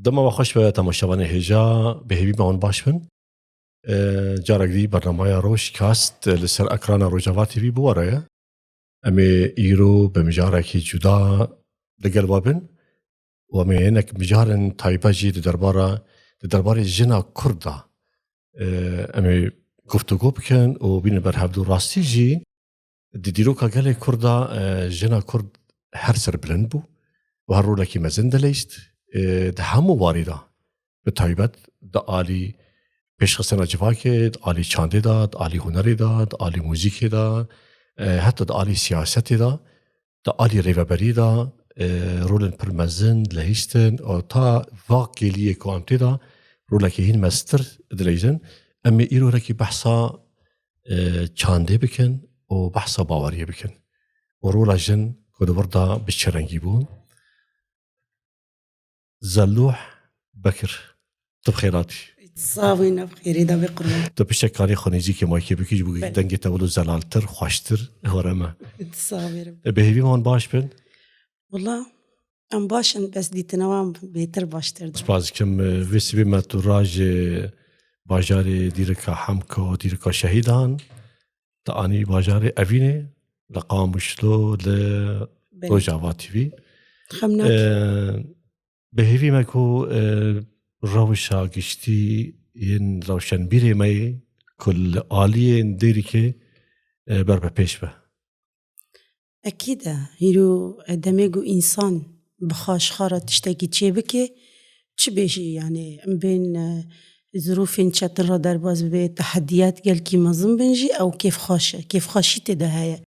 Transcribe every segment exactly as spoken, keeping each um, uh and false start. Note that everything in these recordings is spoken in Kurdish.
Dema we xweş be temaşevanê hêja, bi hêvî me hûn baş bin. E, carek dî bernameya Rojkast li ser ekrana Rojava T V bi we re ye. Em ê îro bi mijarekî cuda li gel we bin û em ê hinek mijarên taybet jî di derbara, di derbarê jina Kurd de, e, em ê guftûgo bikin û bînin ber hevdû. Rastî jî di dîroka gelê Kurd de, e, jina Kurd her serbilind bû û her rolekî mezin dileyst, e, di hemû warî de. Bi taybet di alî pêşxistina civakê, di alî çandê de, di alî hunerê de, di alî muzîkê de, e, heta di alî siyasetê de, di alî rêveberî de, e, rolên pir mezin dileyistin û ta va kêliyê ku em tê de rolekî hîn mestir dileyizin. Em ê îro hirekî behsa, e, çandê bikin û behsa baweriyê bikin. Û rola jin ku di wir de bi çi rengî bû? Zelûh Bekir. Tu bi xêr hatî. Sax bî, ne bi xêrê de bê qurban. Tu piştek kanî xwe nêzîkê maykê bikî, ji bo Belê. dengê te wilo zelaltir, xweştir, hore me. Sax bê re. E, bi hêvî me hûn baş bin. Wela, em baş in, bes dîtina wan bêtir baştir de. Spas dikim, e, vê sibê me tu rajê bajarê dîrika Hemko, dîrika Şehîdan, te anî bajarê Evînê, li Qamişlo, li Belê. Rojava T V. Xem nake. E, bi hêvî me ku, e, rewşa giştî yên rewşenbîrê me yê ku li aliyên Dêrikê, e, ber bi pêş be. Ekîd e, hîro demê ku însan bi xwe ji xwe re tiştekî çêbike, çi bêjî, yanî em bên, e, zirûfên çetin re derbas bibe, tehediyat gelkî mezin bin jî, ew kêfxweş e, kêfxweşî tê de heye.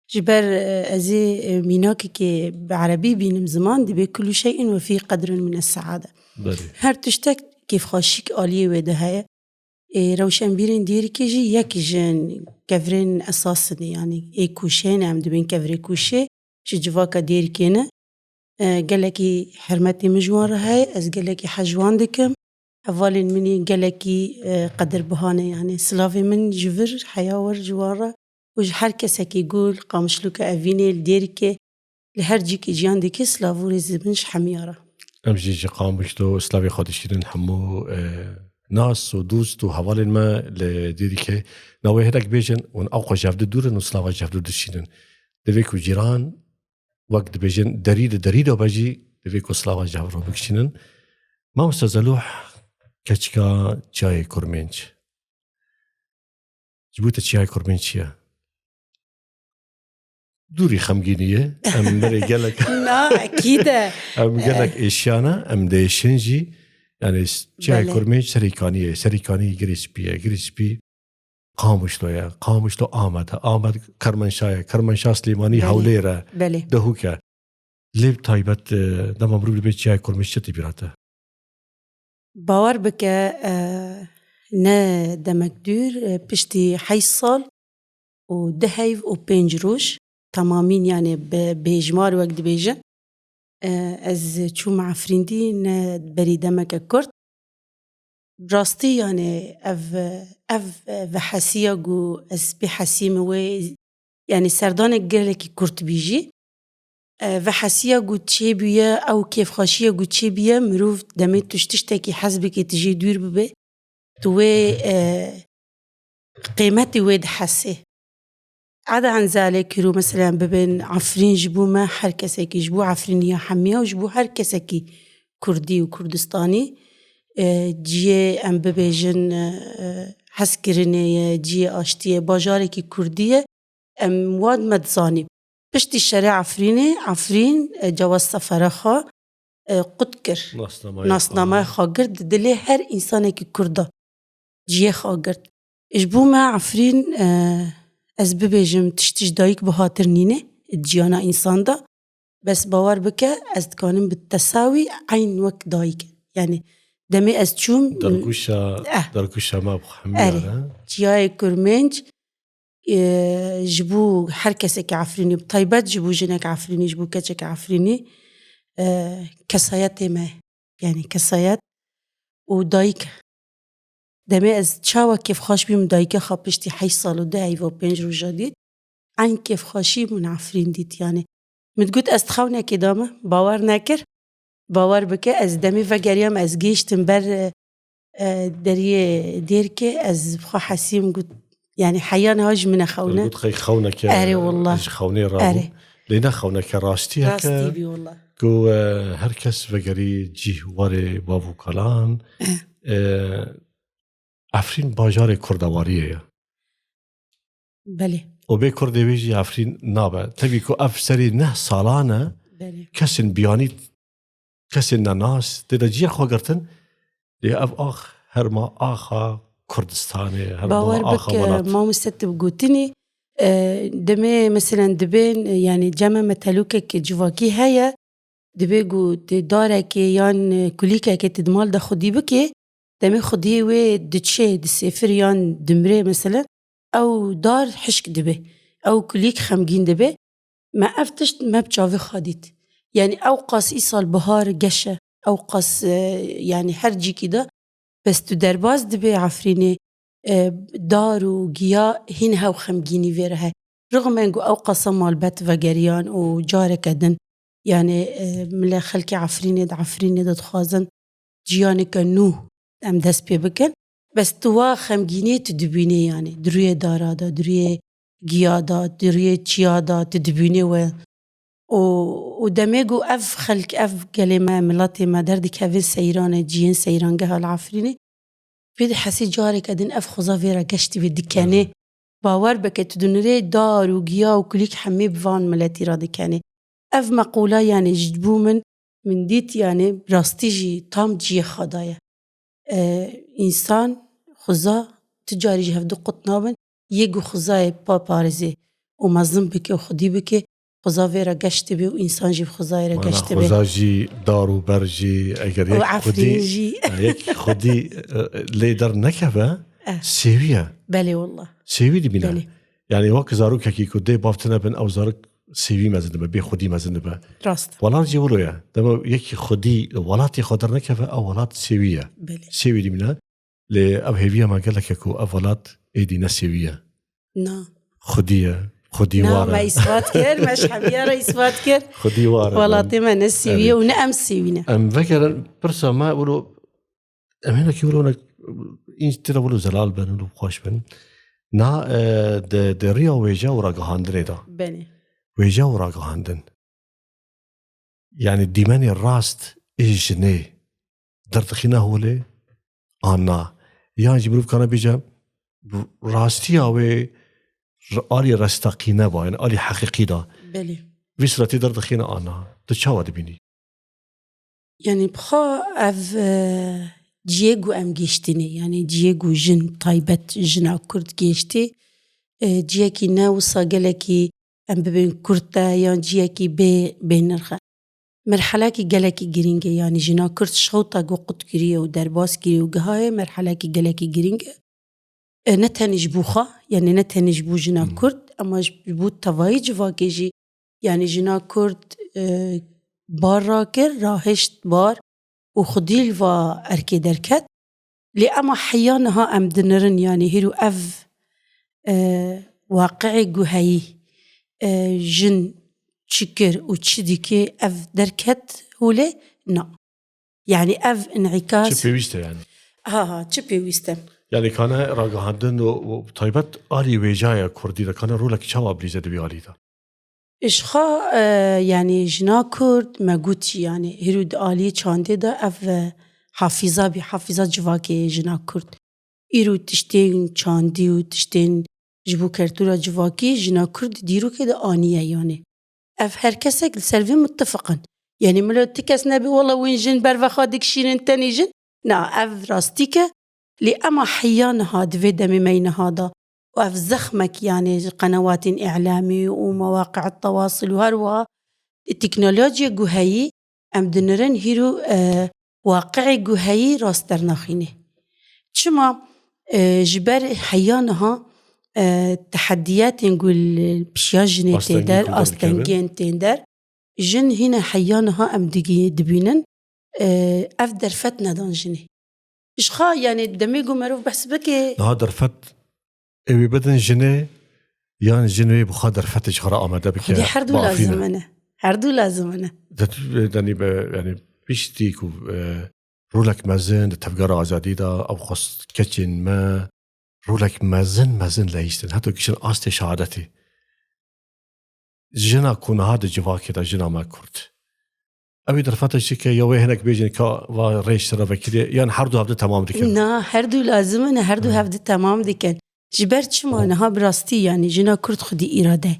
Ji ber, e, ez ê, e, mînakekê bi erebî bînim ziman, dibê kullu şeyin ve fî qedrin min es-saade. Belê. Her tiştek kêfxweşîk aliyê wê de heye. Ê, rewşenbîrên dîrikê jî yek ji kevirên esas in, yanî ê kûşê ne, em dibên kevirê kûşê ji civaka dêrikê ne. E, gelekî hermetê min ji wan re heye, ez gelekî hez ji wan dikim. Hevalên min ê gelekî, e, qedirbiha ne, yanî silavê min ji vir heya wir ji wan re. û ji her kesekî ku li Qamişloka Evînê, li Dêrikê, li her cîkî jiyan dike, silav û rêzê min ji hemiya re. Em jî ji Qamişlo silavê xwe dişînin hemû, e, nas û dost û hevalên me li Dêrikê. Na wê hinek bêjin, hûn ew xwe ji hevdu dûr in û silava ji hevdu dişînin. Divê ku cîran, wek dibêjin, derî li derî de be jî, divê ku silava ji hev re bikişînin. Mamoste Zelûh, keçika Çiyayê Kurmênc. Ji bo te Çiyayê Kurmênc çi ye? Dûrî xemgînî ye. Em berê gelek Na, ekîd e. Em gelek êşiyane, em diêşin jî. Yani, Çiyayê Belê. Kurmênc serê kanî ye. Serê kanî Girê Spî ye. Girê Spî Qamişlo ye. Qamişlo Amed e. Amed Kermenşa ye. Kermenşa Silêmanî Belê. Hewlêr e. Belê. Dehûk e. Lê bi taybet, e, dema mirov dibê Çiyayê Kurmênc çi tê bîra te? Bawer bike, e, ne demek dûr, e, piştî heşt sal û du heyv û pênc roj, temamîn, yani bi bêjmar wek dibêjin, e, ez çûm Efrîndî, ne berî demeke kurt. Rastî, yani ev, ev vehesiya ku ez pê hesî me wê, yani serdanek gelekî kurt bî jî. E, vehesiya ku çêbûye, ew kêfxweşiya ku çêbûye, mirov demê tu ji tiştekî hez bike, tu jê dûr bibe, tu wê, e, qîmetê wê dihesê. Eda Enzalê kiro, mesela, bibên Efrîn ji bo me her kesekî, ji bo Efrîniya hemiya û ji bo her kesekî Kurdî û Kurdistanî, e, cihê em bibêjin, e, e, hezkirinê ye, cihê aştî ye, bajarekî Kurdî ye. Em wan me dizanî. Piştî şerê Efrînê, Efrîn, e, cewaz sefera xwe, e, qut kir. Nasnameya Nasnameya xwe. xwe girt di dilê her însanekî Kurd de. Cihê xwe girt. Ji bo me Efrîn, e, ez bibêjim, tiştî ji dayik bihatir nîne di ciyana însan de. Bes bawer bike, ez dikanim bi tesawî eyn wek dayik. Yani demê ez çûm, Dergûşa, eh. dergûşa me bi hemî Erê, re. Çiyayê Kurmênc, e, ji bo her kesekî Efrînî, bi taybet ji bo jinek Efrînî, ji bo keçek Efrînî, e, kesayetê me, yani kesayet û dayik. Demê ez çawa kêfxweş bîm, dayika xwe piştî heşt sal û du heyva û pênc roja dît, eyn kêfxweşî min Efrîn dît, yani. Min digot, ez di xewnekê de me, bawer nekir. Bawer bike, ez demê vegeriyam, ez gêştim ber, e, deriyê dêrkê, ez bi xwe hesiyim got, yani heya niha ji min e xewne. Got xey xewneke Erê wallah. Ji xewnê rabû. Erê. Lê ne xewneke, rastiyeke. Rastî bî wallah. Ku, e, her kes vegerî cîh warê bav û kalan. Eh. E, Efrîn bajarê kurdewariyê ye. Belê. Û bê kurdê wê jî Efrîn nabe. Tevî ku ev serî neh salan e, Belê. Kesên biyanî, kesên nenas, tê de ciyê xwe girtin. Lê ev ax herma axa Kurdistanê, herma Bawer axa bike, welat. Mamoste, tu bi gotinî, e, demê, meselen, dibên, e, yani ceme metelûkeke civakî heye, dibê ku tu darekê yan, e, kulîkekê tu di mal de xwedî bikê, demê xwediyê wê diçê, disêfir yan dimrê, meselen, ew dar hişk dibe, ew kulîk xemgîn dibe. Me ev tişt me bi çavê xwe dît. Yani ew qas îsal bihar geş e, ew qas, e, yani her cîkî de, bes tu derbas dibê Efrînê, e, dar û giya hîn hew xemgînî vê re he. Rixmen ku ew qasa malbet vegeriyan û careke din, yani, e, mile xelkê Efrînê di Efrînê de dixwazin ciyaneke nû em dest pê bikin. Bes tu wa xemgîniyê tu dibînê, yani di rûyê dara de, di rûyê giya de, di rûyê çiya de, tu dibînê we. Û, û demê ku ev xelk, ev gelê me, miletê me derdikevin seyranê, ciyên seyrangeha li Efrînê, pê dihesî careke din ev xuza vê re geştî vê dikenê. Evet. Bawer bike, tu dinirê dar û giya û kulîk hemî bi van miletî re dikenê. Ev meqûla, yani, ji bo min, min dît, yani, rastî jî tam ciyê xwe daye. E, însan, xuza, tu carî ji hev du qut nabin, yê ku xuzayê biparêzê û mezin bike û xwedî bike, xuza vê re geş dibe û însan jî bi xuzayê re Mana geş dibe. Xuza jî dar û ber jî, eger Û yek Efrîn xwedî, jî. Yek xwedî, e, lê dernekeve, Eh. Sêwî ye. Belê wallah. Sêwî dibîne. Belê. Yani wek zarokekî ku dê bav tune bin, ew zarok sêwî mezin dibe, bê xwedî mezin dibe. Rast. Welat jî wilo ye. Dema yekî xwedî welatê xwe dernekeve, ew welat sêwî ye. Belê. Sêwî dibîne. Lê ev hêviya me gelek e ku ev welat êdî ne sêwî ye. Na. Xwedî ye. Xwedî Na, war e. Me îspat kir, me ji hemiya re îspat kir. Xwedî war e. Welatê me ne sêwî ye Erê. Û ne em sêwî ne. Em vegerin pirsa me wilo, em hinekî wilo ne, înc tira wilo zelal bin, wilo xweş bin. Na, e, di, di riya wêje û ragihandinê de. Belê. Wêje û ragihandin. Yani dîmenê rast ê jinê derdixîne holê an na? Yan jî mirov kane bêje rastiya wê r-, alî restaqîne ba, yani alî heqîqî da. Belê. Vî suretê derdixîne an na? Tu çawa dibînî? Yani bi xwe ev, e, ciyê ku em gêştînê, yani ciyê ku jin taybet jina Kurd gêştî, e, ciyekî ne wisa gelekî em bibên kurt e yan ciyekî bê, bê nirx e. Merhelekî gelekî girîng e, yanî jina Kurd şewta ku qutkirî ye û derbas kirî û gihayê merhelekî gelekî girîng e. E, ne tenê ji bo xwe, yanî ne tenê ji bo jina Hmm. Kurd, ema ji bo tevayî civakê jî, yanî jina Kurd, e, bar rakir, rahişt bar û xwedî li va erkê derket. Lê ema heya niha em dinirin, yanî hîro ev, e, waqiê ku heyî, e, jin çi kir û çi dike, ev derket holê? Na. Yanî ev înîkas Çi pêwîst e yanî? Ha, ha, çi pêwîst e? Yanî kane ragihandin û, û taybet alî wêjaya kurdî de kane rolekî çawa bilîze di vî alî de? Ji xwe, e, yanî jina Kurd me got jî, yanî hîro di aliyê çandê de ev, e, hafîza bî, hafîza civakê ye jina Kurd. Îro tiştên çandî û tiştên ji bo keltûra civakî jina Kurd di dîrokê de aniye yanî. Ev her kesek li ser vê mitifiq in. Yanî milo ti kes nebî, wela wên jin berve xwe dikişînin tenê jin. Na, ev rastîk e. Lê ema heya niha di vê demê me yî niha de û ev zexmek, yanî ji qenewatên îlamî û mewaqi'et tewasil û her wiha teknolojiyê ku heyî, em dinirin hîro, e, waqi'ê ku heyî rast dernaxînê. Çima, e, ji ber heya niha, e, tehediyatên ku li pişiya jinê tê Astengî der, ku derdikeve. Astengiyên tên der, jin hîne heya niha em digî-, dibînin, e, ev derfet nedan jinê. Ji xwe, yanî demê ku merov behs bike. Niha derfet ê wî bidin jinê, yan jin wê bi xwe derfetê ji xwe re amade bike, Xwedî her du biafîne. Lazim in e. Her du lazim in e. De tu, yanî be, yanî Piştî ku, e, rolek mezin di tevgera azadî de, ew xwest keçên me rolek mezin, mezin leyîstin. Heta gişin astê şehadetê. Jina ku niha di civakê de, jina me Kurd. Ew ê derfeta çi ke, ya wê hinek bêjin ka va rêj sira vekirê, yan her du hevdu temam dikin? Na, her du lazim in, her du Hı. hevdu temam dikin. Ji ber çima Hı. niha bi rastî, yanî jina Kurd xwedî îrade.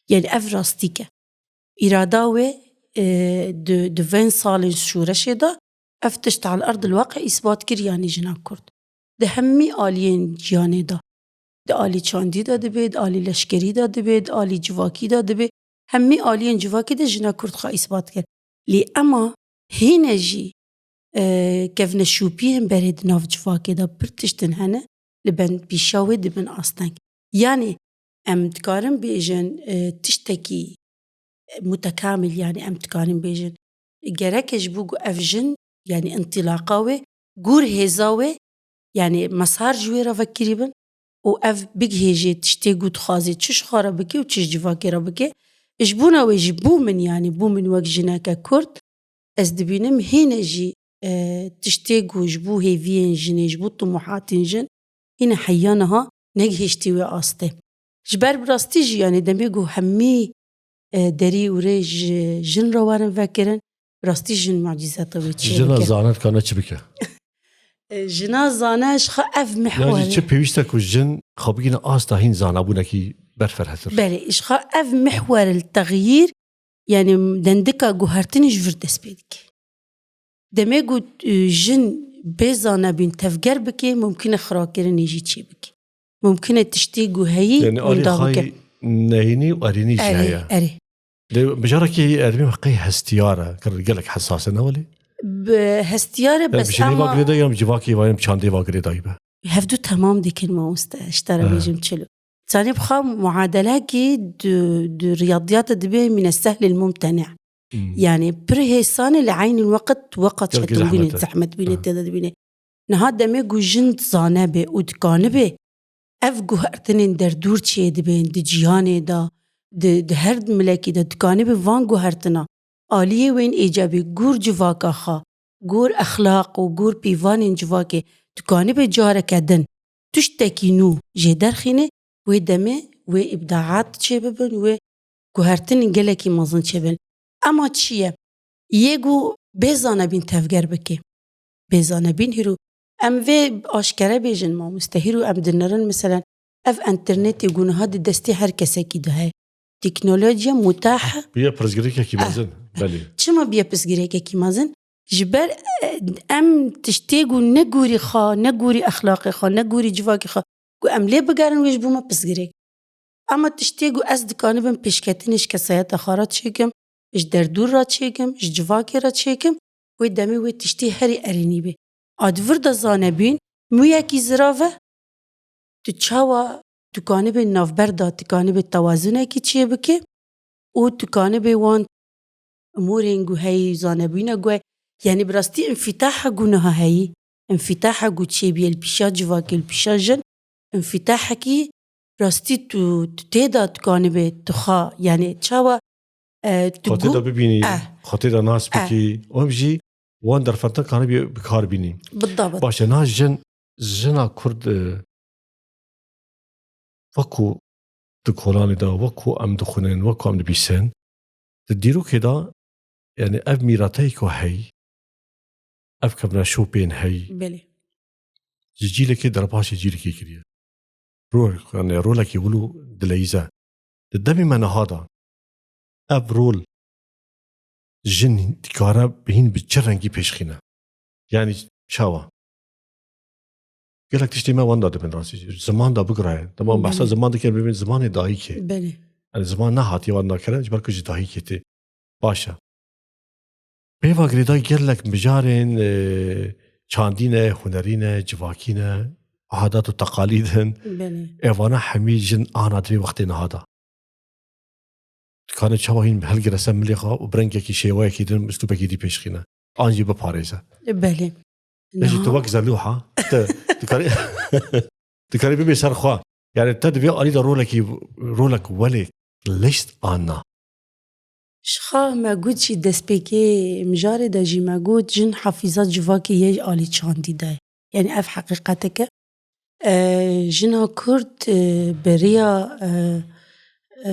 Yanî ev rastîk e. Îrada wê, e, di, di vên salên şoreşê de ev tişt al erd il waqe îsbat kir, yanî jina Kurd. Di hemî aliyên jiyanê de. Di alî çandî de dibe, di alî leşkerî de dibe, di alî civakî de dibe. Hemî aliyên civakê de jina Kurd xwe îsbat kir. Lê ema hîne jî, e, kevneşopiyên berê di nav civakê de pir tiştin hene, li bend pîşa wê dibin asteng. Yanî em dikarin bêjin, e, tiştekî mutekamil, yanî em dikarin bêjin, gerek e ji bo ku ev jin, yanî întilaqa wê, gor hêza wê, yanî mesar ji wê re vekirî bin û ev bigihêjê tiştê ku dixwazê çi ji xwe re bike û çi ji civakê re bike. Ji bona wê jî bo min, yanî bo min wek jineke Kurd, ez dibînim hîne jî, e, tiştê ku ji bo hêviyên jinê, ji bo tumuhatên jin, hîne heya niha negihiştî wê astê. Ji ber bi rastî jî, yanî demê ku hemî, e, derî û rê ji jin re werin vekirin, bi rastî jin mucîzeta wê çê Jina dike. zane dikane çi bike? E, jina zane ji xwe ev Yan mihwer jî e. çi pêwîst e ku jin xwe bigihîne asta hîn zanabûnekî berferhetir? Belê, ji xwe ev mihwer il texyîr, yanî dendika guhertinê ji vir dest pê dike. Demê ku, e, jin bê zanebîn tevger bike, mumkin e xirakirinê jî çê bike. Mumkin e tiştê ku heyî Yanî alî winda xay bike. nehînî û erînî jî Erê, heye. erê. Lê mijarekî erdmî qey hestiyar e, kir gelek hesas e, ne welê? Bi hestiyar e, Em bes ji nê ama va girêdayî, em civakê va, em çandê va girêdayî be. Hevdu temam dikin mamoste, ji te re Aha. bêjim çilo. Sanî bi xwe muadelekî di, di riyadiyata dibe mine sehlil mumtene. Hmm. Yanî pir hêsan e, li eynî weqt weqa Gelek çetin bîne, zehmet e. zehmet bîne, Aha. tê de dibîne. Niha demê ku jin zane be û dikanibe, ev guhertinên derdûr çêdibin di ciyanê de, di, di her milekî de dikanibe van guhertina aliyê wên êcabî gor civaka xwe, gor exlaq û gor pîvanên civakê dikanibe careke din tiştekî nû jê derxîne, wê demê wê îbdaat çêbibin, wê guhertinên gelekî mezin çêbin. Ema çi ye? Yê ku bê zanebîn tevger bike. Bê zanebîn hîro. Em vê aşkere bêjin mamoste. Hîro em dinirin, meselen, ev enternetê ku niha di destê her kesekî de heye. Teknolojiya mutah e. Bûye pirsgirêkekî Ah. mezin, belê. Çima bûye pirsgirêkekî mezin? Ji ber, e, em tiştê ku ne gorî xwe, ne gorî exlaqê xwe, ne gorî civakê xwe, ku em lê bigerin wê ji bo me pirsgirêk. Ema tiştê ku ez dikanibim pêşketinê ji kesayeta xwe re çêkim, ji derdûr re çêkim, ji civakê re çêkim, wê demê wê tiştê herî erênî bê. A di vir de zanebîn, mûyekî zirav e, tu çawa dikanibê navber de dikanibê tewazunekî çêbike û dikanibê wan umûrên ku heyî, zanebîne ku heyî, yanî bi rastî înfîtaha ku niha heyî, înfîtaha ku çêbûye li pîşa civakê, li pîşa jin, înfîtahekî rastî tu, tu tê de dikanibê tu xwe, yanî çawa, e, tu Xwe tê gu-, de bibînî, eh. xwe tê de nas Eh. bikî, em jî wan derfetan kanibî bi kar bînî. Bidabit. Baş e, niha jin, jina Kurd, e, wekû di kolanê de, wekû em dixwînin, wekû em dibîsin, di dîrokê de, yanî ev mîrateyê ku heyî, ev kevneşopên heyî, Belê. ji cîlekê derbasî cîlekê kiriye. Rol, yanî rolekî wilo dileyîze. Di demê me niha de ev rol jin dikare bi hîn bi çi rengî pêşxîne? Yanî çawa? Gelek tiştê me wenda dibin rastî. Ziman da bigiraye. Dema Belê. behsa ziman dikin, bibin zimanê dayikê. Belê. Yanî ziman nehatiye wenda kirin, ji ber ku ji dayikê tê. Baş e. Pêva girêdayî gelek mijarên, e, çandî ne, hunerî ne, civakî ne, adat û teqalîd in. Belê. Evana hemî jin ana di vê wextê niha de. Dikane çawa hîn hilgire ser milê xwe û bi rengekî, şêweyekî din, uslûbekî dî pêşxîne. An jî biparêze. Belê. Te jî tu Niha wek zelûha, te dikarî, dikarî bibê ser xwe. Yani te di vê alî de rolekî, rolek welê lişt an na? Şixa me got jî destpêkê mijarê de jî me got jin hafîza civakê yê alî çandî de ye. Yanî ev heqîqeteke. E, jina Kurd, e, beriya, e, e,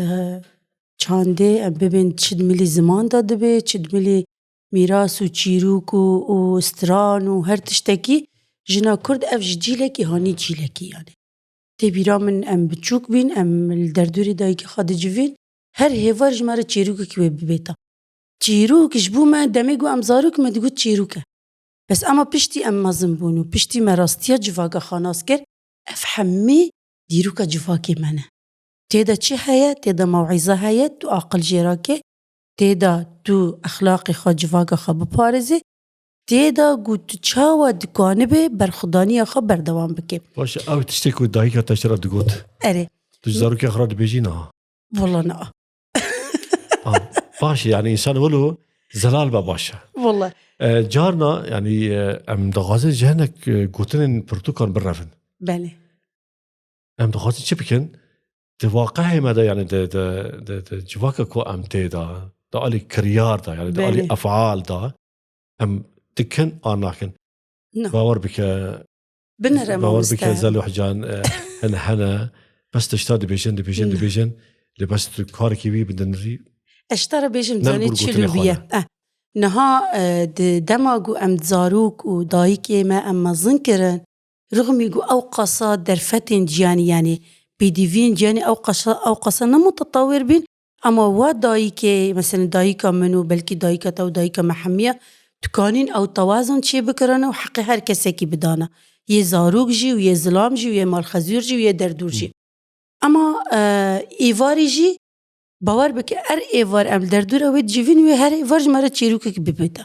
çandê em bibên çi di milî ziman de dibe, çi di milî mîras û çîrok û, û stran û her tiştekî jina Kurd ev ji cîlekî hanî cîlekî yanî. Tê bîra min em biçûk bîn, em li derdorê dayikê xwe dicivîn. Her hêvar ji me re çîrokekî wê bibêta. Çîrok ji bo me demê ku em zarok me digot çîrok e. Bes ema piştî em mezin bûn û piştî me rastiya civaka xwe nas kir, ev hemî dîroka civakê me ne. Tê de çi heye? Tê de mewîze heye, tu aqil jê rakê, tê de tu exlaqê xwe, civaka xwe biparêzê, tê de ku tu çawa dikanibê berxwedaniya xwe berdewam bikê. Baş e, ew tiştê ku dayika te ji te re digot. Erê. Tu ji zarokê xwe re dibêjî niha? Wala na. Ah, baş e, yanî însan wilo zelal be baş e. Wala. E, carna, yanî, e, em dixwazin ji hinek, e, gotinên pirtûkan birevin. Belê. Em dixwazin çi bikin? Di waqihê me de, yanî di, di, di, di civaka ku em tê de, di alî kiryar de, yanî di alî Belê. efal de, em dikin an nakin. Na. Bawer bike, Binere bawer bike mamoste. Zelûh can, e, hin hene, bes tişta dibêjin, dibêjin, Na. dibêjin, lê bes tu karekî wî bidinirî. Ez ji te re bêjim, Ne li zanî gor çi gotinê lûbiye. xwe ne. Eh, niha, e, di dema ku em zarok û dayikê me em mezin kirin, rixmî ku ew qasa derfetên ciyanî, yanî pêdiviyên ciyanî ew qasa, ew qasa ne mutetewir bîn, ema wa dayikê, mesela dayika min û belkî dayika te û dayika me hemiya, dikanîn ew tewazun çê bikirin û heqê her kesekî bidana. Yê zarok jî û yê zilam jî û yê malxezûr jî û yê derdûr jî. Ema, e, êvarî jî, bawer bike, er êvar em li derdora wê dicivîn, wê her êvar ji me re çîrokek bibête.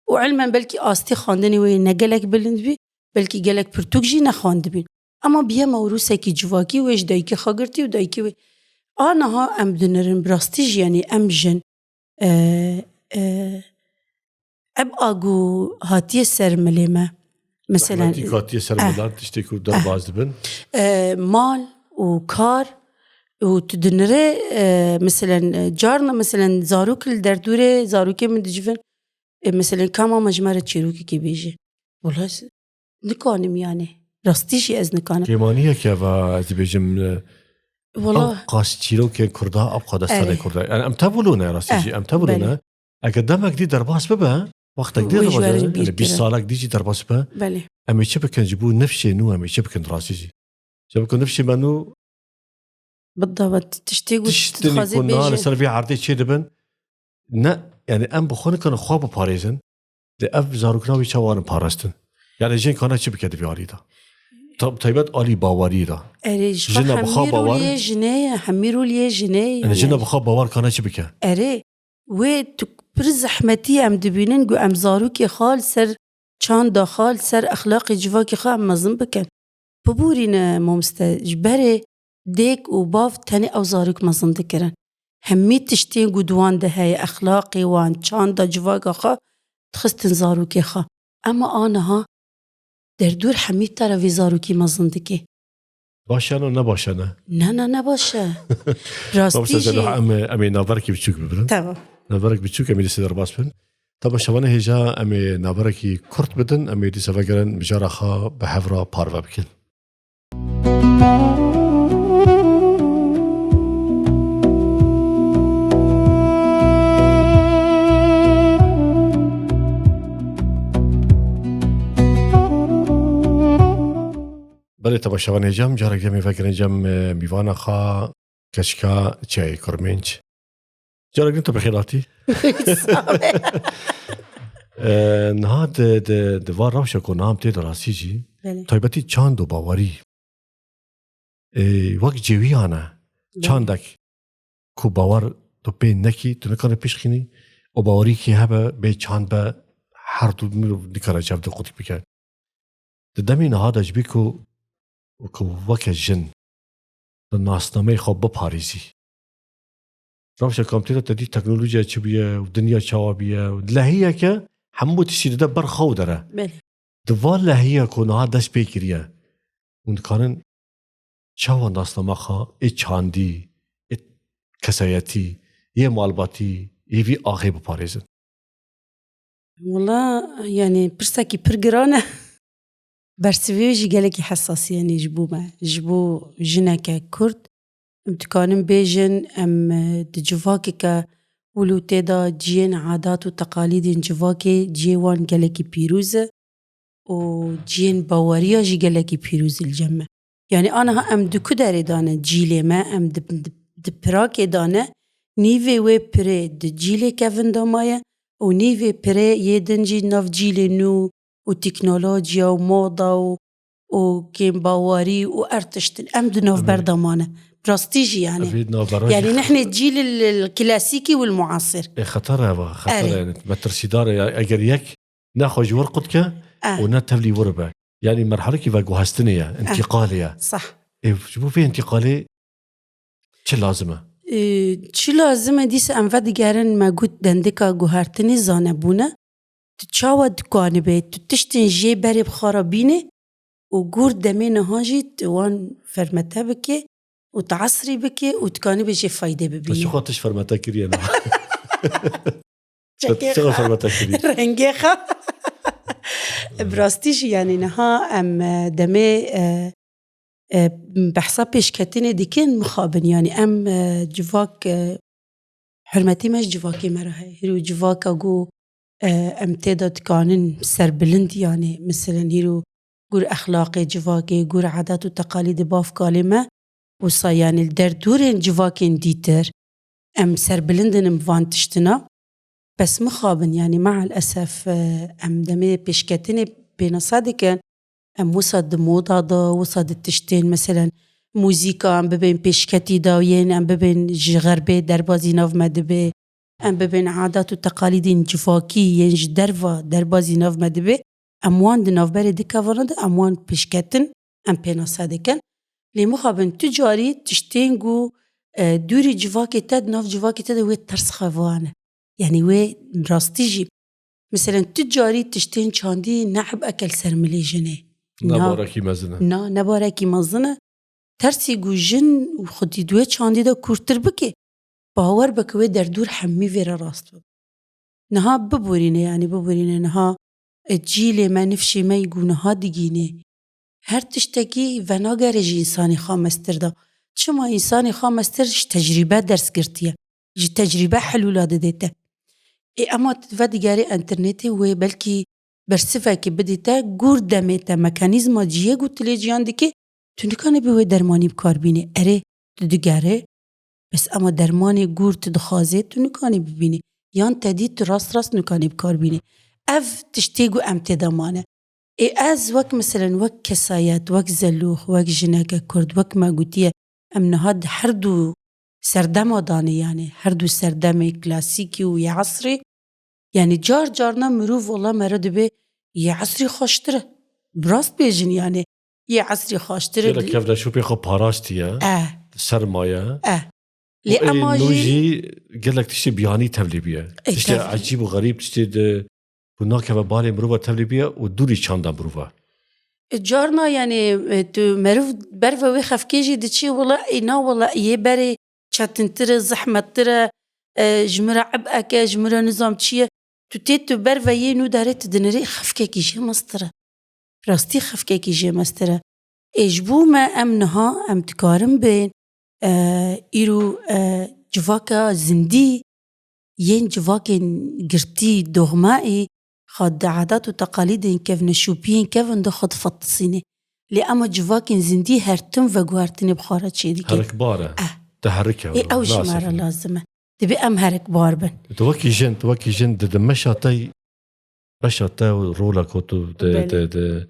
Û ilmen belkî astê xwendinê wê ne gelek bilind bî, belkî gelek pirtûk jî nexwendibîn. Ema biye mewrûsekî civakî wê ji dayikê xwe girtî û dayikê wê. A niha em dinirin, bi rastî jî, yanî em jin, e, e, Eb a ku hatiye ser milê me. Mesela, Zehmetî ku hatiye ser eh, milan, tiştê ku eh. derbas dibin. Eh, mal û kar û tu dinirê, eh, mesela, eh, carna, mesela, zarok li derdorê, zarokê min dicivin, eh, mesela, ka mama ji me re çîrokekê bêje. Wala ez nikanim yani. Rastî jî ez nikanim. Kêmaniyek e va ez dibêjim, eh, Wala. Ew qas çîrokên Kurda, ew qas destanê Erê. Kurda. Yani em tevilo ne, rastî Eh, jî, em tevilo belê. ne. Eger demek dî derbas bibe, wextek dî Wê ji derbas werin bibe, bîr yani bîst kirin. salek dî jî derbas bibe, Belê. em ê çi bikin ji bo nifşê nû, em ê çi bikin rastî jî? Ji bo ku nifşê me nû Bidawet, tiştê ku tiştê dixwazê ku niha bêje. li ser vê erdê çê dibin, ne, yani em bi xwe nikin xwe biparêzin, lê ev zarokna wî çawa nin parastin? Yani jin kana çi bike di vê alî de? Ta-, taybet alî bawerî de. Erê, ji xwe Jina bi xwe hemî bawer. roliyê jinê ye, hemî roliyê jinê ye. Yani jina bi xwe bawer kana çi bike? Erê, wê tu pir zehmetî em dibînin ku em zarokê xwe li ser çanda xwe, li ser exlaqê civakê xwe em mezin bikin. Biborîne, mamoste, ji berê dêk û bav tenê ew zarok mezin dikirin. Hemî tiştên ku di wan de heye, exlaqê wan, çanda civaka xwe, dixistin zarokê xwe. Ema aniha derdor hemî te re vê zarokî mezin dike. Baş e ne, ne baş e ne? Ne, ne, ne baş e. Rastî Mamoste jî. Zelûh, em ê, em ê navberekî biçûk bibrin. Tamam. Navberek biçûk em ê dîsa derbas bin. Temaşevanê hêja em ê navberekî kurt bidin, em ê dîsa vegerin mijara xwe bi hev re parve bikin. Belê temaşevanê cem, carek cem ê vekirin cem, e, mîvana xwe, keçika Çiyayê Kurmênc. Carek din tu bi xêr hatî. Sağ ol. E, niha di, di, di va rewşa ku niha em tê de rastî jî, Belê. taybetî çand û bawerî, e, wek cêwiyan e. Belê. Çandek ku bawer tu pê nekî, tu nikane pişt xînî, û bawerî kî hebe, bê çand be, her du mirov nikane çav de qutik bike. Di demê niha de ji bî ku, ku weke jin, tu nasnameyê xwe biparêzî. Rewşa ku em tê de te dî teknolojiya çi bûye û dinya çawa bûye û lehiyeke hemû tiştî dide ber xwe û dere. Belê. Di van lehiya ku niha dest pê kiriye, hûn dikarin çawa nasnama xwe ê çandî, ê kesayetî, yê malbatî, ê vî axê biparêzin? Wala, yani pirsekî pir giran e. Bersivê jî gelekî hesas e, yani ji bo me, ji bo jineke Kurd. Em dikarin bêjin, em, e, di civakeke wilo tê de ciyên adat û teqalîdên civakê, ciyê wan gelekî pîroz e û ciyên baweriya jî gelekî pîroz e li cem me. Yani aniha em di ku derê de ne cîlê me, em di, di, di pirakê de ne, nîvê wê pirê di cîlê kevin de maye û nîvê pirê yê din jî nav cîlê nû û teknolojiya û moda û û kêmbawerî û her tiştin. Em di navber de mane. Bi rastî jî yani. Ev ê navbera jî Yani nihne cîl il, il klasîkî û il muasir. Ê xeter e va, xeter e Erê. yani. Metirsîdar e ya. Eger yek nexwe ji wir qut ke Eh. û ne tevlî wir be. Yani merhalekî veguhestinê ye, intîqalê ye. Sah. Ê, ji bo vê intîqalê çi lazim e? Ê, çi lazim e dîsa em vedigerin me got dendika guhertinê zanebûn e. Tu çawa dikanibe, tu tiştên jê berê bi xwe re bînê û gor demê niha jî tu wan fermete bike û tu esrî bike û dikanibê jê fayde Te bibîne. Çiqa tişt fermete kiriye niha? Çekê Te çiqa xwe. fermete kiriye? Rengê xwe. Bi rastî jî yani niha em, e, demê, e, e, behsa pêşketinê dikin mixabin. Yani em, e, civak, e, hurmetî me ji civakê me re heye. Hîro civaka ku, e, em tê de dikanin serbilind, yani, meselen, hîro gur exlaqê civakê, gur adet û teqalîdê bavkalê me, wisa, yani, li derdorên civakên dîtir, em serbilind in bi van tiştina. Bes mixabin, yani, meal esef, e, em demê pêşketinê pênasa dikin, em wisa di moda de, wisa di tiştên, meselen, muzîka em bibên pêşketî de, yên em bibên ji xerbê derbazî nav me dibe, em bibên adat û teqalîdên civakî yên ji derva derbazî nav me dibe, em wan di navberê dikevana de, em wan pêşketin, em pênasa dikin. Lê mixabin tu carî tiştên ku, e, dûrî civakê te, di nav civakê te de wê ters xevan e. Yani wê rastî jî. Meselen, tu carî tiştên çandî ne ebeke li ser milê jinê. Ne Na- barekî mezin e. Na, ne barekî mezin e. Tersî ku jin xwedî di wê çandî de kûrtir bike, bawer be ku wê derdor hemî vê re rast bibe. Niha biborîne, yani biborîne niha, e, cîlê me, nifşê me yî ku niha digîne. Her tiştekî venagere ji însanê xamestir de. Çima însanê xamestir ji tecrîbe ders girtiye. Ji tecrîbe helûla didê te. Ê, ema tu vedigerê înternetê wê belkî bersivekê bidî te, gor demê te, mekanîzma cihê ku tu lê ciyan dikê, tu nikanî bi wê dermanî bi kar bînî. Erê, tu digerê, bes ema dermanê gor tu dixwazê, tu nikanî bibînî. Yan te dî tu rast rast nikanî bi kar bînî. Ev tiştê ku em tê de mane. Ê ez wek, meselen, wek kesayet, wek zelûx, wek jineke Kurd, wek me gotiye, em niha di her du serdema danê, yani her du serdemê klasîkî û yê esrê, yani car carna mirov wela me re dibe yê esrî xweştir e. Bi rast bêjin, yani yê esrî xweştir e. Gelek kevneşopê xwe parastiye. Eh. Sermaye. Eh. Lê Û ê ema nû jî jî gelek tiştê biyanî tevlî bûye. Ê, Tiştê tevlî. ecîb û xerîb, tiştê di ku nakeve balê mirova tevlî bûye û dûrî çanda mirova. E, carna, yani, e, tu meriv ber ve wê xefkê jî diçî, wela, ê, na, wela, yê berê çetintir e, zehmettir e, e, ji min re ebek e, ji min re nizam çi ye. Tu tê tu ber ve yê nû derê tu dinirê, xefkekî jê mestir e. Rastî xefkekî jê mestir e. Ê, ji bo me em niha em dikarin bên, e, îro, e, civaka zindî yên civakên girtî, doxmaî, xwe di adat û teqalîdên kevneşopiyên kevin de xwe difetisînê. Lê ema civakên zindî her tim veguhertinê bi xwe re çêdike. Herikbar e. Eh. Diherike Ê, ew ji me re lazim e. Dibê em herikbar bin. Tu wekî jin, tu wekî jin di, di meşa te, meşa te û rola ku tu di, Belê. di, di,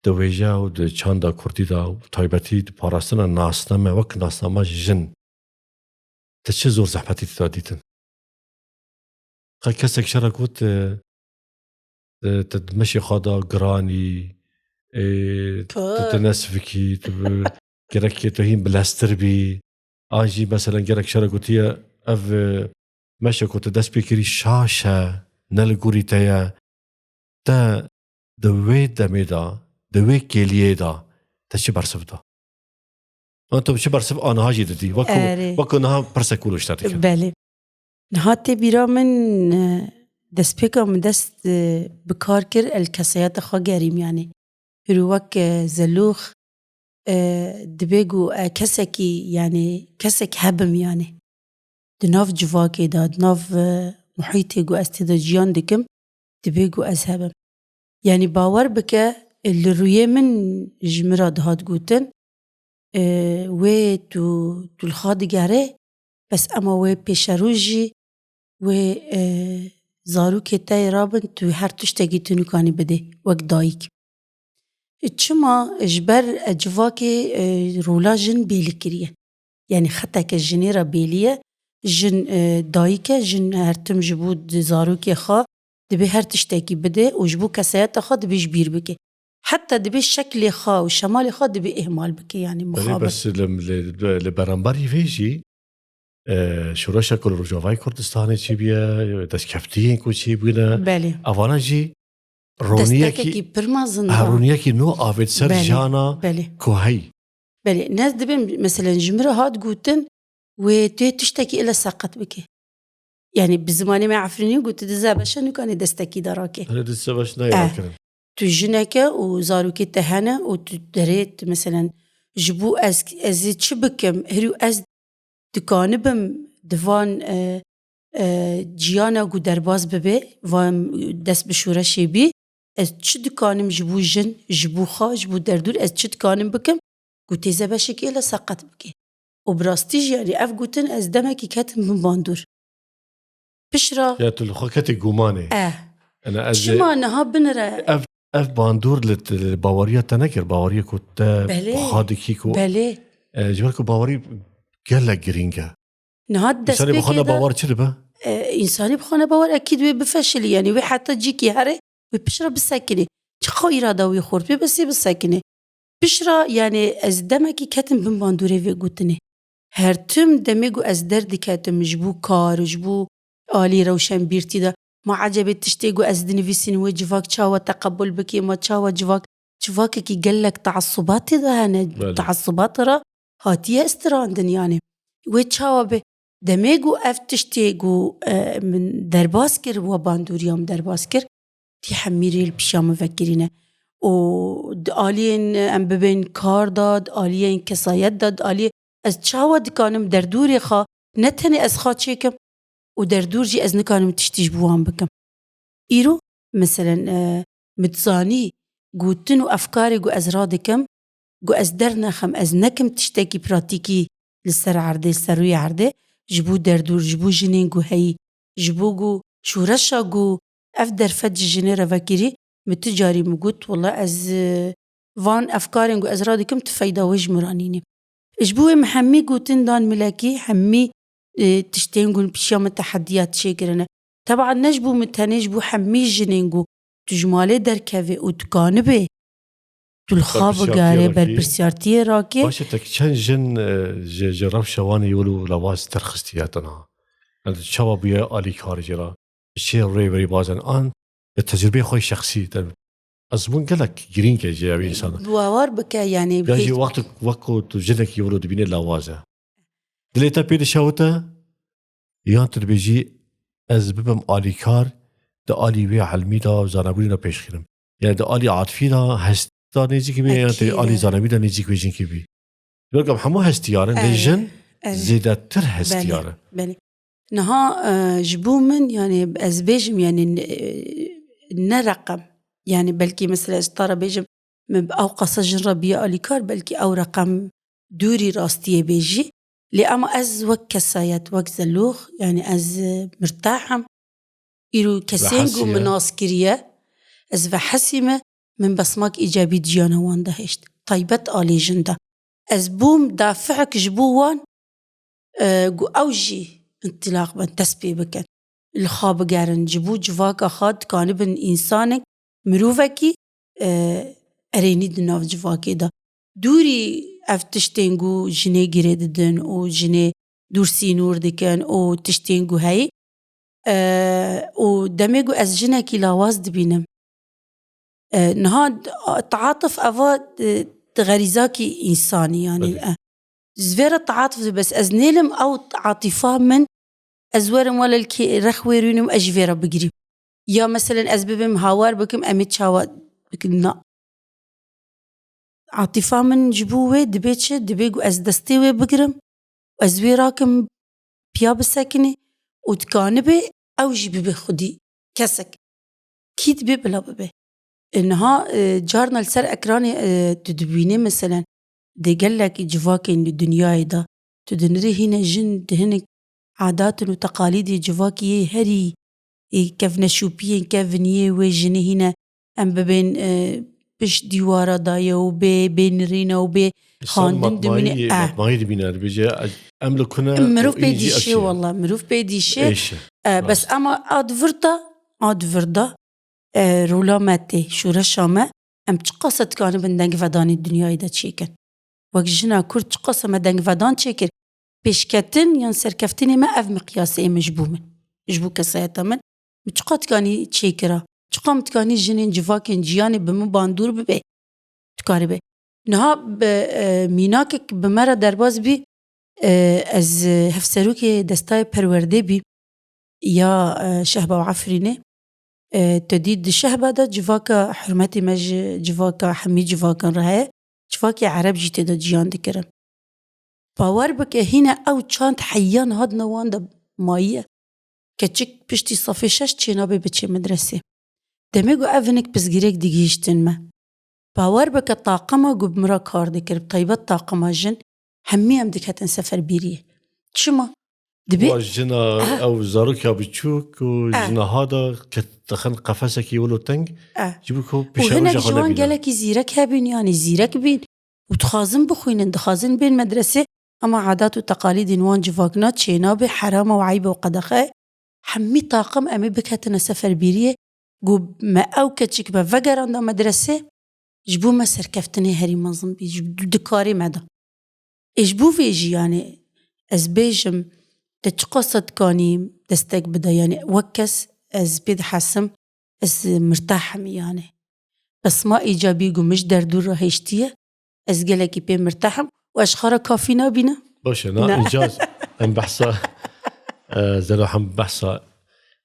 di wêje û di çanda kurdî de û taybetî di parastina nasname wek nasnama jin. Te çi zor zehmetî tê de dîtin? Qe kesek şera got, e, e, te di meşê xwe de giranî, e, tu, tu Pir. nesvikî, tu bi-, gerekê tu hîn bileztir bî. An jî, meselen, gerek şera gotiye, ev, e, meşe ku tu dest pê kirî şaş e, ne li gorî te ye. Te di wê demê de, di wê kêliyê de te çi bersiv da? An tu çi bersiv aniha jî didî? Wekî, Erê. wekî niha pirsek wilo ji te dikim. Belê. Niha tê bîra min, e, destpêka min dest, e, bi kar kir, el kesayeta xwe gerîm, yanî. Hîrû wek, e, zelûx, e, dibê ku, e, kesekî, yanî, kesek hebim, yanî. Di nav civakê de, di nav, e, muhîtê ku ez tê de jiyan dikim, dibê ku ez hebim. Yanî bawer bike, e, li rûyê min ji min re dihat gotin, e, wê tu, tu li xwe digerê, bes ema wê pêşerû jî, wê, e, zarokê te yê rabin, tu her tiştekî tu nikanî bidê, wek dayik. Çima? Ji ber, e, civakê, e, rola jin bêlî kiriye. Yanî xeteke jinê re bêlî ye. Jin, e, dayik e, jin her tim ji bo di zarokê xwe dibê her tiştekî bide û ji bo kesayeta xwe dibê ji bîr bike. Heta dibê şeklê xwe û şemalê xwe dibê ihmal bike, yanî Belê, mixabin. Bes li, li, li beramberî vê jî, e, şoreşa ku li Rojavayê Kurdistanê çêbûye, destkeftiyên ku çêbûne, Belê. Evana jî roniyekî, Destekekî pir mezin ha, da. Roniyekî nû avêt ser Belê, jiyana belê. Ku heyî. Belê, ne ez dibêm, meselen, ji min re hat gotin, wê tu yê tiştekî ile seqet bike. Yanî bi zimanê me Efrînî got, tu di zebeşe nikanî destekî de rake. Hele di zebeş Eh, nayê kirin. Tu jineke û zarokê te hene û tu derê, tu, meselen, ji bo ez, ez ê çi bikim? Herî ez dikanibim di van, e, e, ciyana ku derbas bibe, van dest bi şoreşê bî, ez çi dikanim ji bo jin, ji bo xwe, ji bo derdûr, ez çi dikanim bikim ku tê zebeşekê ile seqet bike? Û bi rastî jî, yanî ev gotin, ez demekî ketim bin bandor. Pişra Ya tu li xwe ketî gumanê. Eh. Ena ez Çima niha binire? Ev, ev bandor li, li baweriya te nekir, baweriya ku te Belê. Xwe dikî ku Belê. E, ji ber ku bawerî gelek girîng e. Niha Însanê bi xwe destpêkê de nebawer çi dibe? E, însanî bi xwe nebawer ekîd wê bifeşilî, yanî wê heta cîkî here, wê pişra bisekinê. Çiqa îrada wê xurt bê, bes ê bisekinê. Pişra, yanî ez demekî ketim bin bandorê vê gotinê. Her tim demê ku ez derdiketim ji bo kar, ji bo alî rewşenbîrtî de, ma ecebê tiştê ku ez dinivîsînim wê civak çawa teqebul bikê, ma çawa civak, civakekî gelek teasubatê de hene, Belê. Teasubat re hatiye istirandin, yanî. Wê çawa be? Demê ku ev tiştê ku, e, min derbas kir, wa bandoriya min derbas kir, tî hemî rê li pişiya min vekirîne. Û di aliyên, em bibên kar de, di aliyên kesayet de, di aliyê ez çawa dikanim derdûrê xwe, ne tenê ez xwe çêkim û derdûr jî ez nikanim tiştî ji bo wan bikim. Îro, meselen, e, min dizanî gotin û efkarê ku ez radikim, ku ez dernexim, ez nekim tiştekî pratîkî li ser erdê, li ser rûyê erdê, ji bo derdûr, ji bo jinên ku heyî, ji bo ku şoreşa ku ev derfet ji jinê re vekirî, min tu carî min got, wela ez, e, van efkarên ku ez radikim, tu feyda wê ji min re nînî. Ji bo wê min hemî gotin dan milekî, hemî, e, tiştên ku li pişiya min tehediya çêkirine. Teban ne ji bo min tenê, ji bo hemî jinên ku tu ji malê derkevê û tu kanibê, tu li xwe Berpirsiyartiyê bigarê, rakî. Berpirsiyartiyê rakê. Baş e, te çend jin, e, ji, ji rewşa wan yê wilo lawaz derxistiye te niha? Yani çawa bûye alîkar jê re? Ji çi rêberî bazen an, e, tecrubeyê xwe şexsî te. Ezmûn gelek girîng e ji ev însan. Bawar bike, yani Ya jî hiç wextek wek ku tu jinekî wilo dibînê lawaz e. Dilê te pê dişewite, yan tu dibêjî, ez bibim alîkar, di alî wê ilmî de, zanabûnî de pêşxînim. Yani di alî atifî de hest de nêzîkî bî, yan tu Ekîd alî e. Zanabî de nêzîk wê jinkî bî. Belkî em hemû hestiyar in, lê Evet, jin evet. zêdetir hestiyar e. Belê, belê. Niha, e, ji bo min, yani ez bêjim, yani, e, ne reqem. Yani belkî mesela ez tara bêjim, min bi ew qasa jin re biye alîkar, belkî ew reqem dûrî rastiyê bêjî. Lê ama ez wek kesayet, wek zelûx, yani ez, e, mirtah im. Îro kesên ku Vehesî ye. Min nas kiriye, ez vehesî me, min besmak îcabî di jiyana wan de hişt. Taybet alî jin de. Ez bûm dafihek ji bo wan, e, ku ew jî întilaq bin, dest pê bikin. Li xwe bigerin, ji bo civaka xwe dikanibin însanek, mirovekî, e, erênî di nav civakê de. Dûrî ev tiştên ku jinê girê didin û jinê dûr sînor dikin û tiştên ku heyî, e, û demê ku ez jinekî lawaz dibînim, e, niha taatuf eva, e, di xerîzakî însanî, yani, Belê. e, ji vê re taatuf, bes ez nêlim ew atîfa min Ez werim wele li kê rex wêrînim, ez jî vê re bigirîm. Ya meselen ez bibim hawar bikim, em ê çawa bikin? Na. Atîfa min ji bo wê dibê çi? Dibê ku ez destê wê bigirim, ez wê rakim piya bisekinî û dikanibe ew jî bibe xwedî kesek. Kî dibê bila bibe. E, niha, e, carna li ser ekranê, e, tu dibînî meselen di gelekî civakên li dinyayê de, tu dinirî hîne jin di hinek adatin û teqalîdê civakî yê herî, ê, kevneşopiyên kevin yê wê jinê hîne em bibên, e, pişt dîwara daye û bê, bê nirîne û bê xandin dimîne. Matmayî, eh, matmayî dibîne, dibêje, em li ku ne û Mirov pê dîşê, walla, mirov pê dîşê. Êşe. Eh, bes ema a di vir de, a di vir de, eh, rola me tê, şoreşa me, em çiqas dikanibin dengvedanê dinyayê de çêkin. Wek jina Kurd çiqas me dengvedan çêkir, pêşketin yan serkeftinê me ev miqyasê min ji bo min, ji bo kesayeta min. Min çiqa tikanî çêkira? Çiqa min tikanî jinên civakên ciyanê bi min bandor bibe? Dikaribe. Niha bi, e, mînakek bi me re derbas bî, e, ez, e, hevserokê destayê perwerdê bî ya, e, Şehba û Efrînê. E, te dî di Şehba de civaka hurmetê me ji civaka hemî civakan re heye. Civakê Ereb jî tê de ciyan dikirin. Bawer bike, hîne ew çand heyan hatine wan de mayiye. Keçik piştî safê şeş çênabe biçê medresê. Demê ku ev hinek pirsgirêk digihîştin me. Bawer bike, taqima ku bi min re kar dikir, bi taybet taqima jin, hemî em diketin seferbîriyê. Çima? Dibê Wa jina, eh, ew zarokya biçûk û, eh, jina ha da ke dixin qefesekî wilo teng, eh, ji bo ku û pêşerojê hinek ji wan gelekî zîrek hebîn, yanî zîrek bîn û dixwazin bixwînin, dixwazin bên medresê, ama adat û teqalîdên wan civakna çênabe, herama û eybe û qedexe. Hemî taqim em ê biketine seferbîriyê, ku me ew keçik me vegeranda medresê, ji bo me serkeftinê herî mezin bî, ji, di karê me de. Ê ji bo vê jî, yanî, ez bêjim, te çiqas dikanî destek bide, yanî, wek kes ez pê dihesim, ez mirtah im, yanî. Besma îcabî ku min ji derdûr re hêştiye, ez gelekî pê mirtah im û ez ji xwe re kafî nabînim. Baş e, na, îcaz, em behsa, e, Zelo, hem behsa,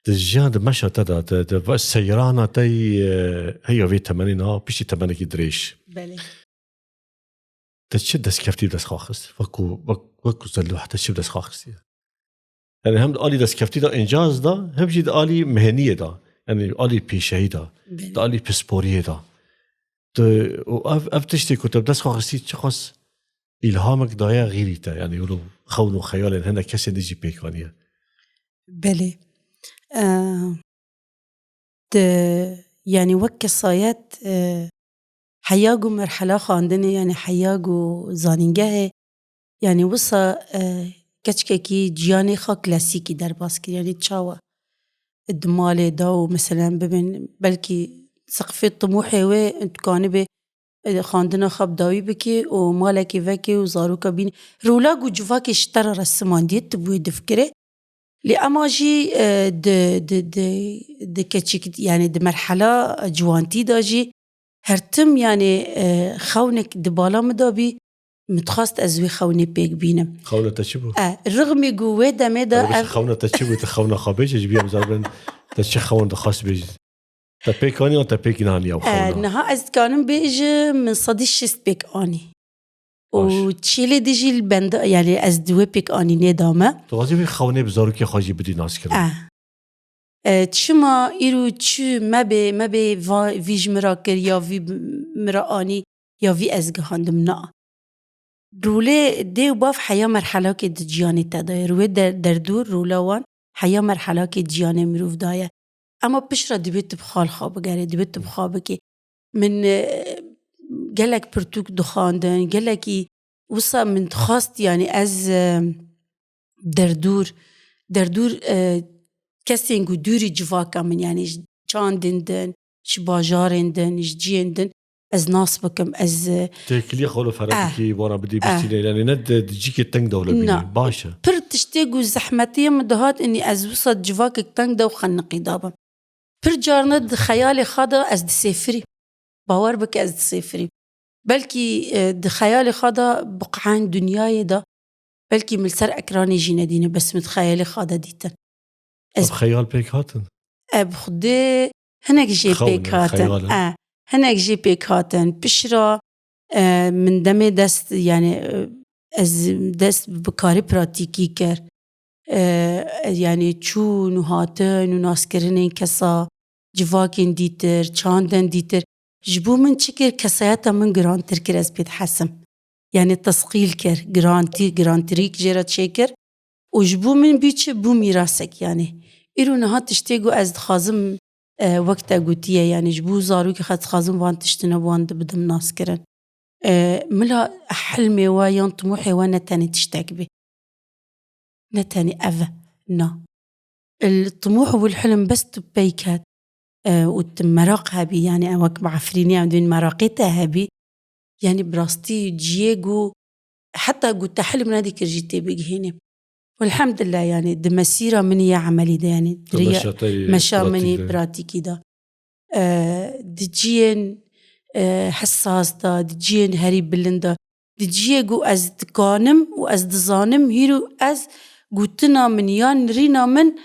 di jiyan, di meşa te de, di, di va-, seyrana te yî, e, heya vê temenê niha, piştî temenekî dirêj. Belê. Te çi destkeftî bi dest xwe xist? Wekû, wek-, wekû Zelo, te çi bi dest xwe xistiye? Yani hem di alî destkeftî de, încaz de, hem jî di alî miheniyê de, yani alî pêşeyî de, Belê. Di alî pisporiyê de. Tu, û ev, ev tiştê ku te bi dest xwe xistî, çiqas îlhamek daye xîrî te, yani wilo xewn û xeyalên hinek kesên din jî pêk aniye. Belê. Eee, di, yani wek kesayet, eee, heya ku merhela xwendinê, yani heya ku zanîngehê, yani wisa, e, keçikekî ciyanê xwe klasîkî derbas kir. Yani çawa? Di malê de û meselen bibin, belkî seqfê timûhê wê dikanibe, e, xwendina xwe bi dawî bike û malekê veke û zaroka bîne. Rola ku civakê ji te re resimandiye, tu bi wê difikirê. Lê ema jî, e, di, di, di, di keçik, yani di merhela ciwantî de jî her tim, yani, e, xewnek di bala min de bî, min dixwest ez wê xewnê pêk bînim. Xewna te çi bû? E, rixmî ku wê demê de Erê, ev xewna te çi bû? Te xewna xwe bêje, ji bî em zaribin te çi xewn dixwest bêjî. Te pêk anî an te pêk naniya ew E, xewna? Niha ez dikanim bêjim, min sedî şêst pêk anî. Û Baş. Çêlê de jî li benda, yani ez di wê pêk anînê de me. Tu dixwazî wî xewnê bi zarokê xwe jî bidî naskirin? Eh. Eh, çima îro çi me bê, me bê va-, vî ji min re kir, ya vî bi-, min re anî, ya vî ez gihandim, na. Rolê dê û bav heya merhelakê di ciyanê te de ye. Rûyê der-, derdor, rola wan heya merhelakê ciyanê mirov de ye. Ema piştre divê tu bi xal xwe bigerê, divê tu bi xwe bikê. Min, e, gelek pirtûk dixwandin, gelekî wisa min dixwast, yanî ez, e, derdûr, derdûr, e, kesên ku dûrî civaka min, yanî ji çandên din, ji bajarên din, ji ciyên din, ez nas bikim, ez, e, Têkiliyê xwe li fereh Eh. bikî, wana bidî Eh. bistînê, yanî ne di, di cîkê teng de wile bînî. Na. Baş e. Pir tiştê ku zehmetiyê min dihat, inî ez wisa civakek teng de û xeniqî dabim. Pir carna di xeyalê xwe de ez disêfirîm. Bawer bike ez disêfirîm. Belkî, e, di xeyalê xwe de biqeyn dinyayê de Belkî min li ser ekranê jî nedîne, bes min di xeyalê xwe de dîtin. Ez Ev xeyal pêk hatin. Ev xwedê hinek jê Xewn pêk e, hatin. Xeyal e. E, hinek jê pêk hatin. Pişra e, min demê dest, yani e, ez dest bi karî pratîkî kir. E, yani çûn û hatin û naskirinên kesa, civakên dîtir, çandên dîtir. Ji bo min çi kir, kesayeta min girantir kir, ez pê dihesim. Yani tesqîl kir, girantî, girantirîk jê re çêkir. Û ji bo min bî çi, bû mîrasek yani. Îro niha tiştê ku ez dixwazim, e, wek te gotiye, yani ji bo zarokê xwe dixwazim van tiştine wan di bidim naskirin. E, mila hilmê we yan timûhê we ne tenê tiştek bê. Ne tenê ev e. Na. El timûh û el hilm bes tu peyk het, e, û tu meraq hebî, yani ew wek bi Efrînî em dibên meraqê te hebî, yani bi rastî ciyê ku heta ku te hilm nedikir jî tê bigihînî. Welhemdulillah, yani di mesîra min ya emelî de, yani di riya meşa min yê pratîkî de, e, di ciyên, e, hesas de, di ciyên herî bilind de, di ciyê ku ez dikanim û ez dizanim hîro ez gotina min yan nirîna min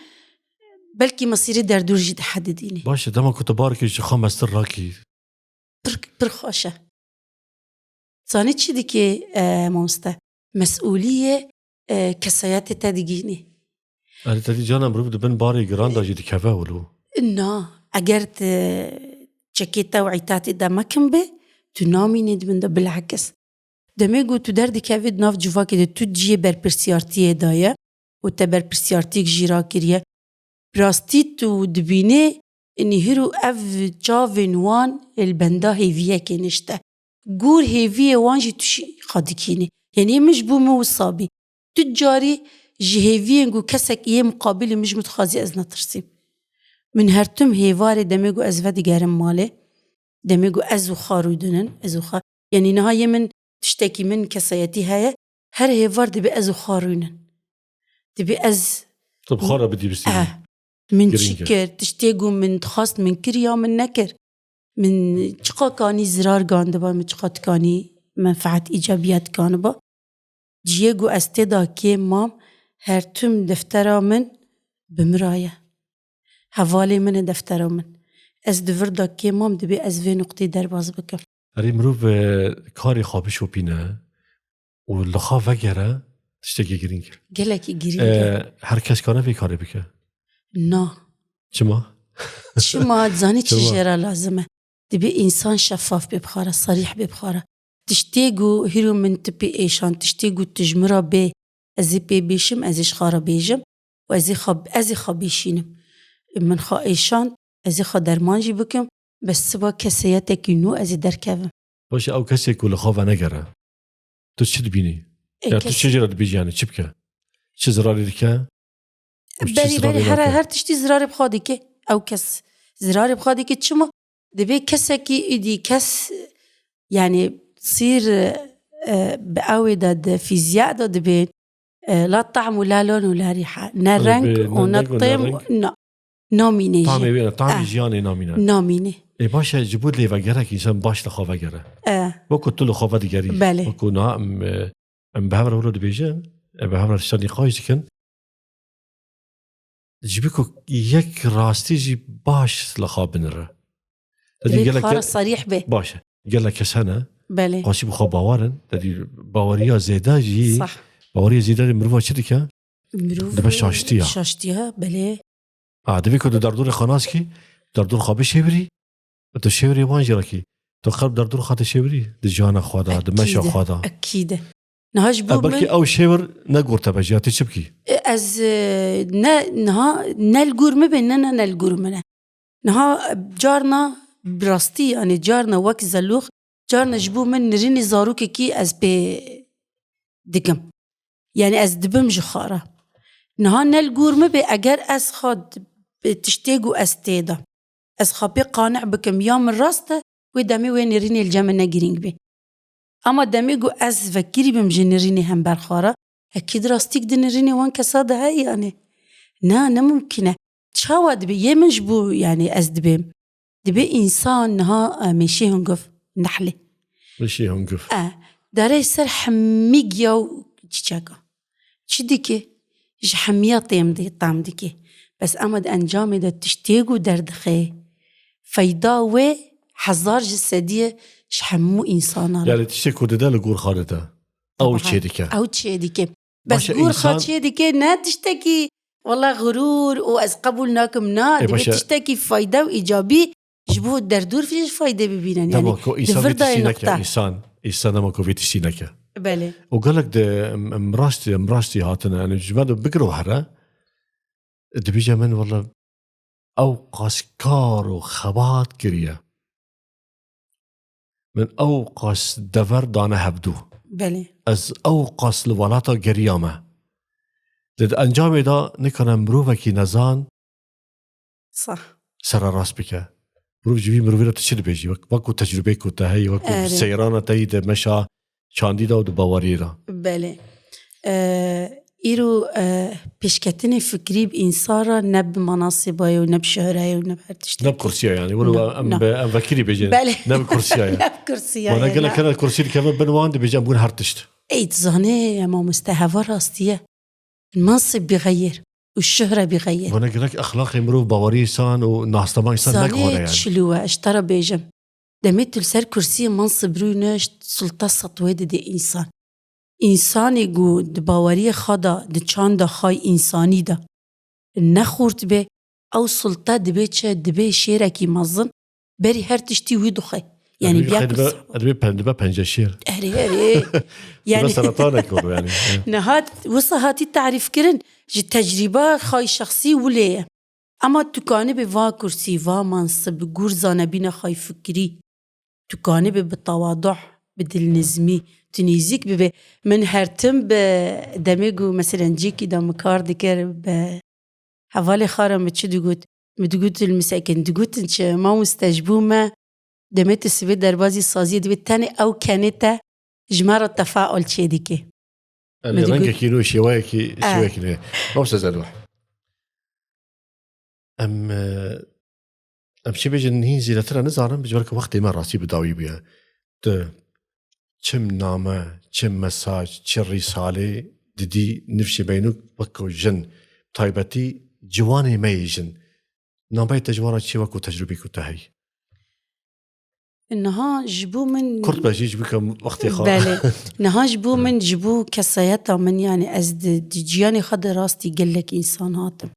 belkî mesîrê derdor jî dihedidînî. Baş e, dema ku tu bar kir ji xwe mestir rakî. Pir, pir xweş e. Zanî çi dikê, e, mamoste? Mesûliyê, e, kesayetê te digihînî. Erê, te dî cana mirov di bin barê giran de jî dikeve wilo. Na, eger tu çekê te û îtatê de mekin bê, tu namînî di bin de, bilakis. Demê ku tu derdikevî di nav civakê de, tu ciyê berpirsiyartiyê de ye û te berpirsiyartiyek jî rakiriye. Bi rastî tu dibînî, inî hîro ev çavên wan ê li benda hêviyekê nişte. Gor hêviyê wan jî tu jî xwe dikînî. Yanî min ji bo min wisa bî. Tu carî ji hêviyên ku kesek yê miqabilî min ji min dixwazî ez netirsîm. Min her tim hêvarê demê ku ez vedigerim malê, demê ku ez û xwe rûdinin, ez û xwe, yanî niha yê min tiştekî min kesayetî heye, her hêvar dibê ez û xwe rûnin. Dibê ez Tu bi xwe re bidî bistînî. Eh, min çi kir, tiştê ku min dixwast min kir ya min nekir. Min çiqa kanî zirar gandiba, min çiqa tikanî menfeet îcabiyet kaniba. Ciyê ku ez tê de kêm mam, her tim deftera min bi min re ye. Hevalê min e deftera min. Ez di vir de kêm mam, dibê ez vê nuqteyê derbas bikim. Erê mirov, e, karê xwe bişopîne û li xwe vegere tiştekî girîng e. Gelekî girîng e. E, her kes kane vê karê bike. Na. Çima? Çima? Zanî çi jê re lazim e? Dibê însan şefaf bê bi xwe re, serîh bê bi xwe re. Tiştê ku hîro min tu pê êşan, tiştê ku tu ji min re bê, ez ê pê bêşim, ez ê ji xwe re bêjim û ez ê xwe, ez ê xwe bêşînim. Min xwe êşan, ez ê xwe derman jî bikim, bes siba keseyetekî nû ez ê derkevim. Baş e, ew kesê ku li xwe venegere, tu çi dibînî? E, ya tu kes- çi jê re dibêjî, yani çi bike? Çi zirarê dike? Û çi Berî, zirarê berî, her, nake? Her tiştî zirarê bi xwe dike. Ew kes zirarê bi xwe dike. Çima? Dibê kesekî îdî kes, yani sîr, e, bi ewê de di fîziya de dibê, e, la tahm û la lon û la rîha. Ne Belê, reng bê, û ne ne deng û ne têm reng. Na, namîne jî. Tamê wê ne, tamê Ah. jiyanê namîne. Namîne. Ê baş e, ji bo lê vegerek însan baş li xwe vegere. E. Wekî tu li xwe vedigerî. Belê. Wekî niha em, e, em bi hev re wilo dibêjin, em bi hev re tişta nîqaş dikin. Ji bo ku yek rastî jî baş li xwe binire. Te dî Lê gelek kara ke- serîh be. Baş e. Gelek kes hene. Belê. Xweşî bi xwe bawer in. Te dî baweriya zêde jî, Sah. Baweriya zêde jî mirova çi dike? Mirov Dibe şaştiya. Şaştiya, belê. Ha, divê ku tu derdorê xwe nas kî, derdor xwe bişêwirî, tu şêwirê wan jî rakî. Tu qelb derdor xwe dişêwirî, di cihana xwe de, di meşa Ekîd e, xwe de. Ekîd e. Niha ji bo E, belkî min ew şêwir ne gor te be jî, ya tê çi bikî? Ez, e, ne, niha ne li gor min be, ne, ne, ne li gor min e. Niha, e, carna bi rastî, yani carna wek zelûx, carna ji bo min nirînê zarokekî ez pê dikim. Yani ez dibim ji xwe re. Niha ne li gor min be, eger ez xwe di-, bi tiştê ku ez tê de, ez xwe pê qanî bikim, ya min rast e, wê demê wê nirînê li cem min ne girîng bê. Ama demê ku ez vekirî bim ji nirînê hember xwe re, ekîd rastîk di nirînê wan kesa de heye yani. Na, ne mumkîn e. Çawa dibê? Yê min ji bo, yani ez dibêm. Dibê însan niha, e, mêşê hungiv, nehlê. Mêşê hungiv. E, derê ser hemî giya û çîçeka. çi dike? Ji hemiya têm dê tam dike. Bes ema di encamê de tiştê ku derdixe, feyda wê hezar ji sedî ye ji hemû însanan re. Yani tiştê ku dide li gor xwe dide. Ew Taban. Çê dike. Ew çê dike. Bes Başe gor xwe însan çê dike ne tiştekî wela xurûr û ez qebûl nakim, na, E, divê başe tiştekî fayde û îcabî ji bo derdor fî fayde bibînin. Dema Yani ku di însan vê vir dayê tiştî neke, nokta. Însan, însan dema ku vê tiştî neke. Belê. Û gelek de em, em rastî, em rastî hatine. Yani ji me de bigiro here, dibêje min wela ew qas kar û xebat kiriye. Min ew qas dever dane hevdû. Belê. Ez ew qas li welata geriyame. Di encamê de nikane mirovekî nezan Sah. Sererast bike. Mirov ji vî mirovî re tu çi dibêjî? Wek, wek ku tecrûbeyê ku te heyî, wek ku Erê. Seyrana te yî di meşa çandî de û di baweriyê de. Belê. Ee, îro, e, pêşketinê fikrî bi însan re ne bi manasê bayê û ne bi şohreyê û ne bi her tiştekî. Ne bi kursiya yani. Wilo Na, em na. Bi, em vekirî bêjin. Belê. Ne bi kursiya ya. Ne bi kursiya Wana ya, gelek na. Kere kursî dikeve bin wan dibêje em bûn her tişt. Ey, tu zanê, mamoste, heva rastî ye. Mansib bixeyir û şuhre bixeyir. Wana gelek exlaqê mirov, bawerî însan û nasnama însan Zanê nekore yani. Çilû e, ji te re bêjim. Demê tu li ser kursiyê mansib rûnişt, sulta setwê didê însan. Însanê ku di baweriyê xwe de, di çanda xwe însanî de nexurt be, ew sulta dibê çi? Dibê şêrekî mezin, berî her tiştî wî dixwe. Yani Dibê biya xwe dibe, kursa. Dibê pen-, dibe pence şêr. Erê, erê. Dibe Yani seretanek ol yani. Niha wisa hatî tarîf kirin, ji tecrîba xwe şexsî wile ye. Ema tu kanibî va kursî, va mansib, bi gûr zanebîna xwe fikrî, tu kanibî bi tewaduh, bi dilnizmî, tu nêzîk bibê. Min her tim bi demê ku, meselen, cêkî de min kar dikir, bi hevalê xwe re min çi digot? Min digot, li misekin, digotin çi, mamoste, ji bo me, demê tu sibê derbazî saziyê dibê, tenê ew kenê te ji me re tefaul çêdike. Em Min ê digot rengekî nû, şêweyekî, Eh. Şêweyekî nû. Mamoste Zelûh. Em, e, em çi bêjin, hîn zêdetir e nizanim, ji ber ku wextê me rastî bi dawî bûye. Tu çi name, çi mesaj, çi rîsalê didî nifşê me yê nû wek ku jin, taybetî ciwanê me yê jin. Nameyê te ji wan re çi ye wek ku tecrûbê ku te heyî? Niha ji bo min Kurt be jî, ji bo ke wextê xwe. Belê. Niha ji bo min, ji bo kesayeta min, yani ez di, di ciyanê xwe de rastî gelek însan hatim.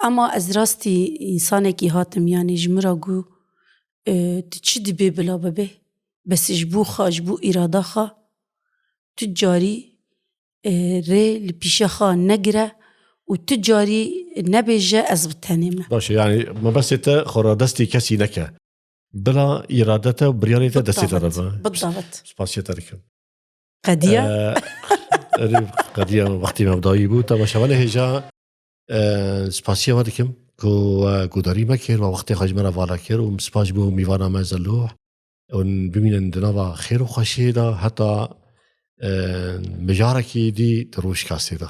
Ema ez rastî însanekî hatim, yani ji min re got, e, tu çi dibê bila bibe, bes ji bo xwe, ji bo îrada xwe, tu carî, e, rê li pîşe xwe negire û tu carî nebêje, ez bi tenê me. Baş e, yani mebestê te xwe radestî kesî neke. Bila îrade te û biryarê te destê te de Bidawet, be. Bidawet. Spasiya te dikim. Qediya? Ee, erê, qediya wextî me bi dawî bû. Temaşevanê hêja, e, spasiya we dikim ku we gudarî me kir, we wextê xwe ji me re vala kir û spas ji bo mîvana me Zelûh. Hûn bimînin di nava xêr û xweşiyê de heta, e, mijarekî dî di Rojkastê de.